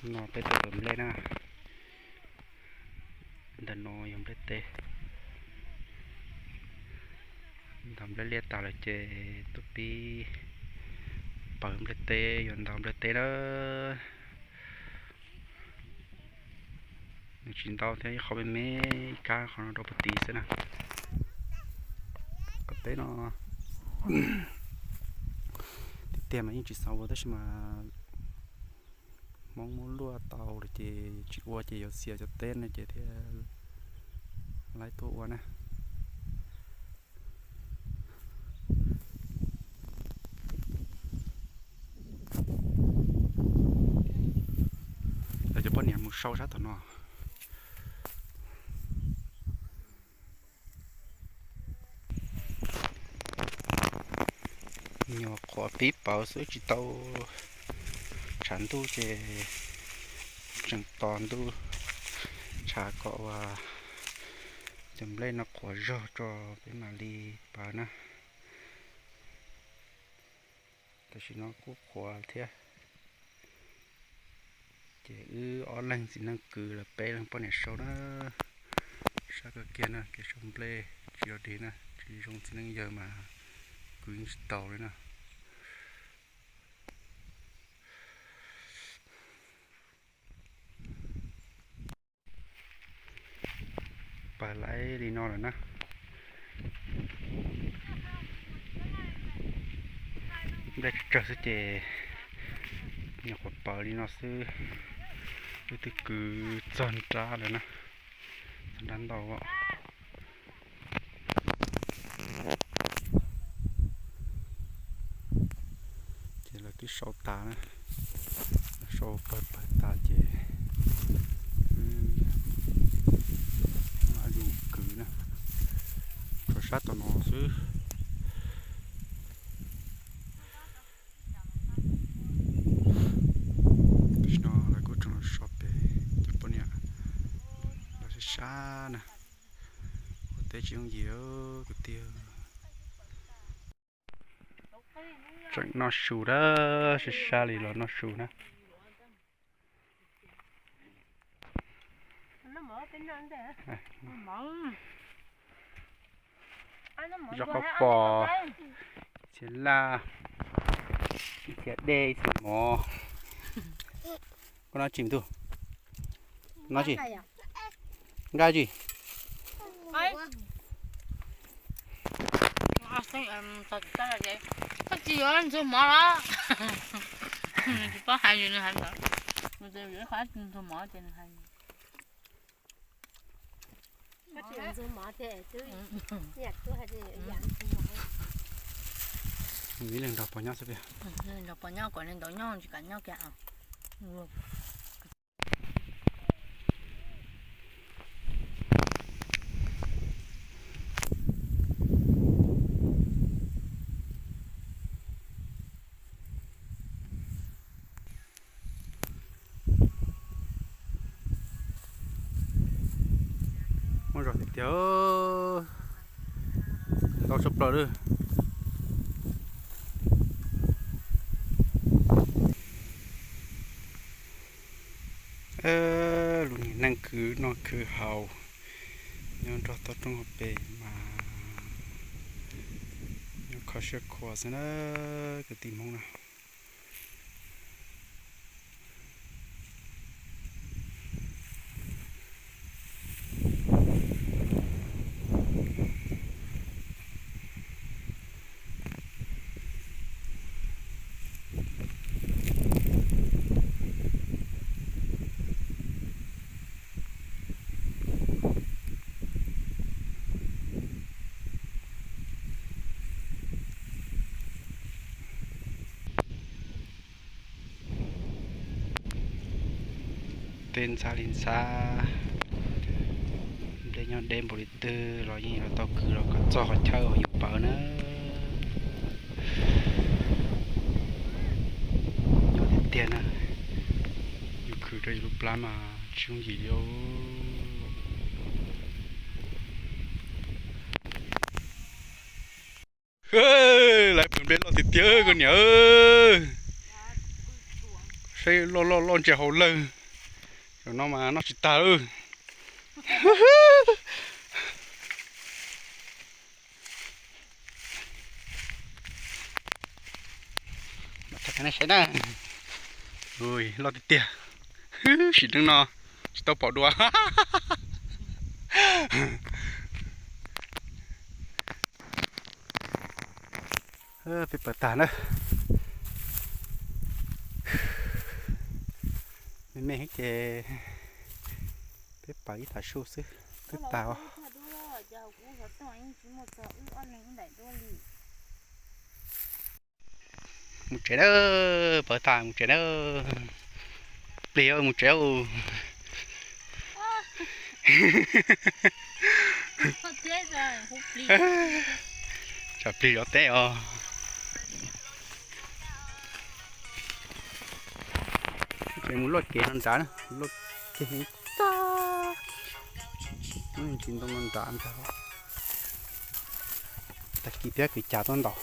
No peb tuaj pawv nplej na. Ntawm no yog nplej teb. Ntov nplej liaj tas lawm ces tuaj pib pawv nplej teb, yuav ntov nplej teb na. Nws tsis ntau thiab, ib qho me me, ib kab qhov no rau puag tid xwb na. Qhov teb no tiag tiag mas yeej tsis xav ua tab sis mas Hmoob muab luaj tau lawm ces tsis ua ces yuav xiam cov teb no ces thiaj laib tuaj ua na. Lawv cov poj niam mus sau sab tom no. Nyuam qhuav pib pawv xwb tsis tau tshav ntuj ces tseem tos ntuj tshav kom uas cov nplej no qhuav zog tso peb mam li pawv na. Tam sim no kuj qhuav thiab. Ces wb ob leeg txiv neej kwv los peb leeg poj niam sau na. Sab kawg kiag na, kev sau nplej tsis yog dig na, tsis zoo txiv neej yawg mas kwv yeej tsis tau li na. Pawv laib li no lawm na. Nplej tsawg xwb ces nyuam qhuav pawv li no xwb. Wb twb kwv txog nrab lawm na, txog nrab ntau. Ces lawv twb sau tas na, sau pawg pawg tas ces wb mam li kwv na, tshuav sab tom no xwb. Tam sim no lawv kuj tseem los so pem, cov poj niam los sib sab na. Ua teb tsis yooj yim kwv tij. Tseem noj su na, sib sab li los noj su na. Zaub qab pos, txiv laj, txiv dej, txiv mov. Koj noj tsis ntuj? Noj tsis? Nkaj tsis? Koj tsis yuav ntxuag mov los? Tsis paub hais li nws hais ntawd. Nws tias yuav ib qho ntxuag mov ces nws hais. Ib leeg nrog pog nyob xwb. Nrog pog nyob kom li ntawd nyob tsis kam nyob kiag. Muaj zog tiag tiag, ntau tshaj plaws li. Lub niag neej khwv noj khwv haus nyob nrog toj roob hauv pes mas nyob kho siab khuav xwb na kwv tij Hmoob na. Tej ntxhab li ntxhab, nplej nyob deb npaum li twg los yeej yuav tau kwv los kom txog qhov chaw uas yus pawv na. Nyob tiag tiag na, yus khwv rau yus lub plab mas tsis yooj yim li. Lawv pawv nplej loj tiag tiag koj niam. Saib loj loj loj ntsia hauv lawg. Zaum no mas noj tsis tag lawm. Saib na. Loj tiag tiag. Sim neej no tsis tau pom dua. Peb pawv tag na. Me me ces peb pawv ib tav su xwb twb tag os. Mus tsev na, pawv tag mus tsev na. Plig mus tsev. Tsam plig zov teb os. Ces mus luaj kev no nrad na, luaj kev tag, tsis ntoo no nrad ntag. Tag kis thiab kwv Cas tuaj ntaus.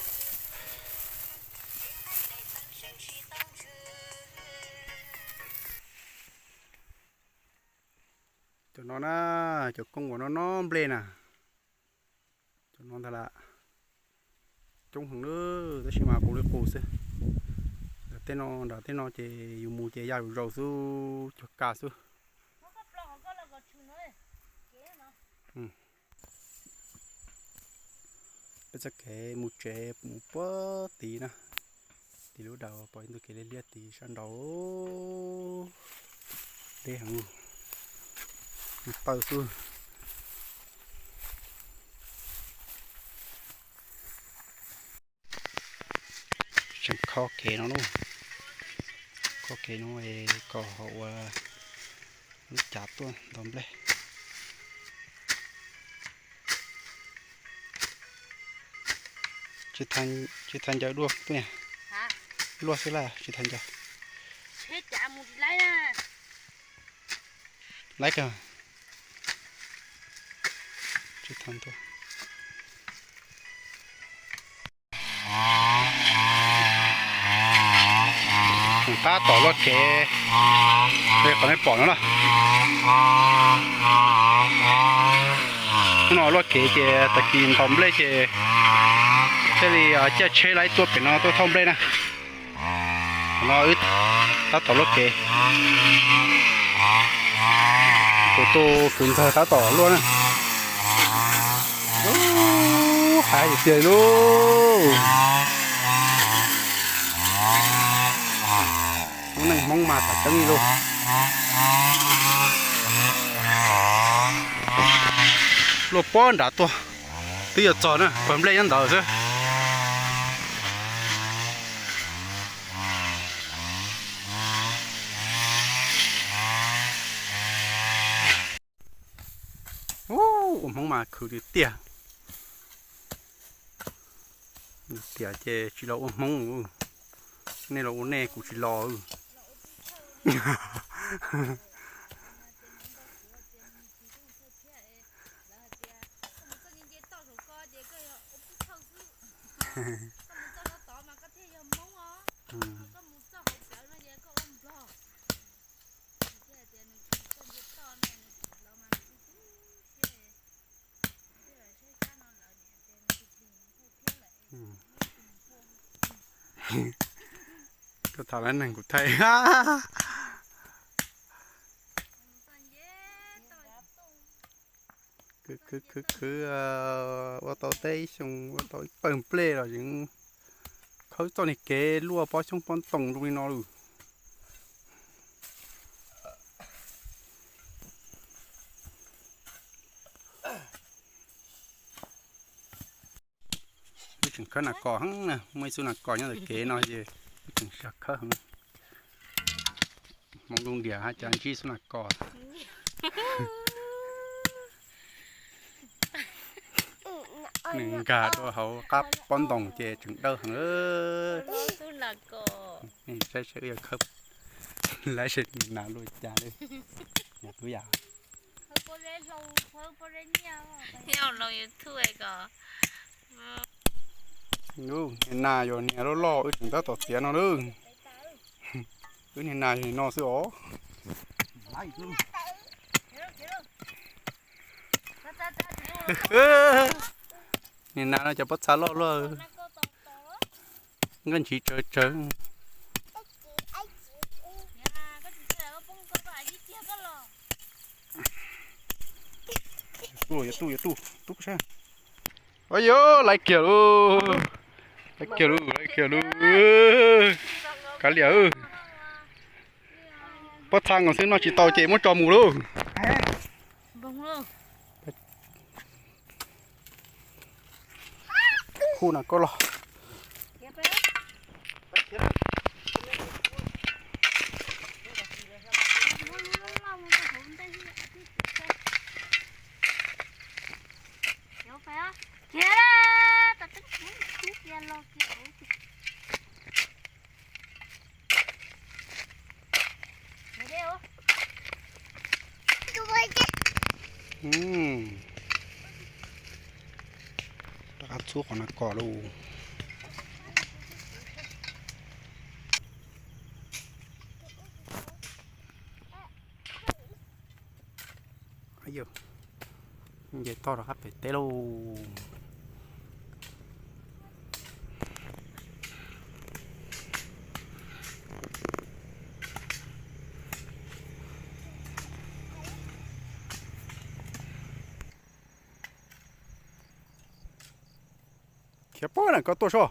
Cov no na, cov koob uas no no nplej na. Cov no ntag lam coob heev lawm tab sis mas qus li qus xwb. Nram tej no, nram tej no ces yus mus ces ya zaus xwb, cuag ka xwb. Peb txoj kev mus tsev mus puag tid na, tid lub dawm pom ib ntug kev liab liab tid sab nraud. Deb heev, taw xwb. Tseem kho kev no, kho kev no kom ho ua lub cav tuaj ntaus nplej. Tsis thaij ncaws dua tuaj, luaj xwb lawm tsis thaij ncaws. Laib kawg. Tsis thaij ntua. Tab tom luaj kev, qhov nej pom no na. Hnub no luaj kev ces tag kis ntaus nplej ces thiaj li caij tsheb laib tuaj pem no tuaj thauj nplej na. Qhov no wb tab tom luaj kev, kuv tus kwv ntxawg tab tom luaj na. Haib tiag tiag li lauj. Lub neej Hmoob mas tam tseeb li lauj. Luaj puag nrad tuaj, twb yuav txog na, pawg nplej nyob ntawd xwb. Ua Hmoob mas khwv tiag tiag. Tiam ces tsis los ua Hmoob, nej los ua nej, kuv tsis los. Koj tham lab neeg kuv thaij. Khwv khwv khwv, ua tau teb ib xyoo ua tau ib pawg nplej los yeej khawb txoj niag kev luaj pob xyoob pob ntoos zoo li no lawm. Wb tseem khawb nas kos heev na, muaj ib xub nas kos nyob ntawm kev no ces wb tseem sawv khawb heev. Hmoov lub ntias haj cas ntsib xub nas kos. Nws nkag rau hauv qab pob ntoos ces tseem dawb heev. Saib seb wb yuav khawb, lawv seb nas luaj cas li. Tub yam. Nas yog niag loj loj wb tseem tab tom txiav no lawm. Wb niag nas no xwb os. Niag nas no cov pob txha loj luaj, nkaj ntshiv tsawv tsawv. Yuav tu, yuav tu, tu sab. Ua yuav laiv kiag lauj, laiv kiag lauj, laiv kiag lauj. Kav liam. Pob txha nkaus xwb noj tsis tau ces muab tso mus lauj. Khu na koj los. Rov qab txhub qhov no kom lauj. Nce toj rov qab pem teb lauj. Khiav pab na koj tuaj soj.